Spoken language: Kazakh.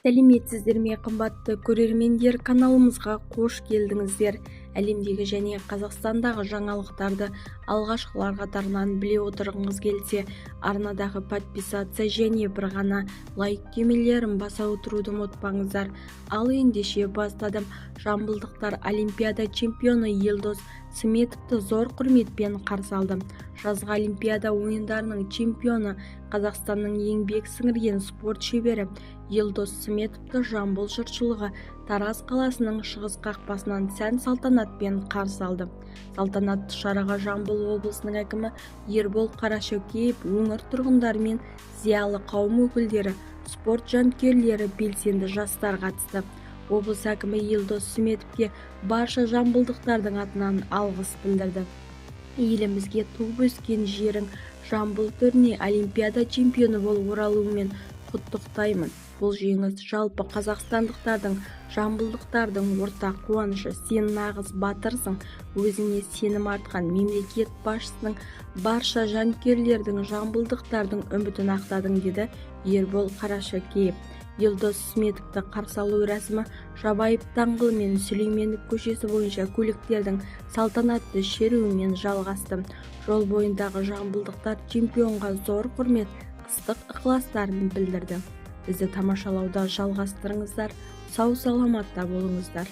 Сәлеметсіздер ме, қымбатты көрермендер! Каналымызға қош келдіңіздер! Әлемдегі және Қазақстандағы жаңалықтарды алғашқылар қатарынан біле отырғыңыз келсе, арнадағы подписаться және бір ғана лайк түймелерін баса отыруды ұмытпаңыздар. Ал ендеше, бастадым. Жамбылдықтар олимпиада чемпионы Елдос Сметовті зор құрметпен қарсы алды. Жазғы Олимпиада ойындарының чемпионы, Қазақстанның еңбек сіңірген спорт шебері Елдос Сметовті Жамбыл жұртшылығы Тараз қаласының шығыс қақпасынан сән-салтанатпен қарсы алды. Салтанатты шараға Жамбыл облысының әкімі Ербол Қарашөкеев, өңір тұрғындары мен зиялы қауым өкілдері, спорт жанкүйерлері, белсенді жастар қатысты. Облыс әкімі Елдос Сметовке барша жамбылдықтардың атынан алғыс білдірді. Елімізге туып-өскен жерің Жамбыл төріне олимпиада чемпионы болып оралуыңмен құттықтаймын. Бұл жеңіс жалпы қазақстандықтардың, жамбылдықтардың ортақ қуанышы. Сен нағыз батырсың. Өзіңе сенім артқан мемлекет басшысының, барша жанкүйерлердің, жамбылдықтардың үмітін ақтадың, деді Ербол Қарашөкеев. Елдос Сметовті қарсы алу рәсімі Жабаев даңғылы мен Сүлейменов көшесі бойынша көліктердің салтанатты шеруімен жалғасты. Жол бойындағы жамбылдықтар чемпионға зор құрмет, ыстық ықыластарын білдірді. Бізді тамашалауды жалғастырыңыздар, сау-саламатта болыңыздар!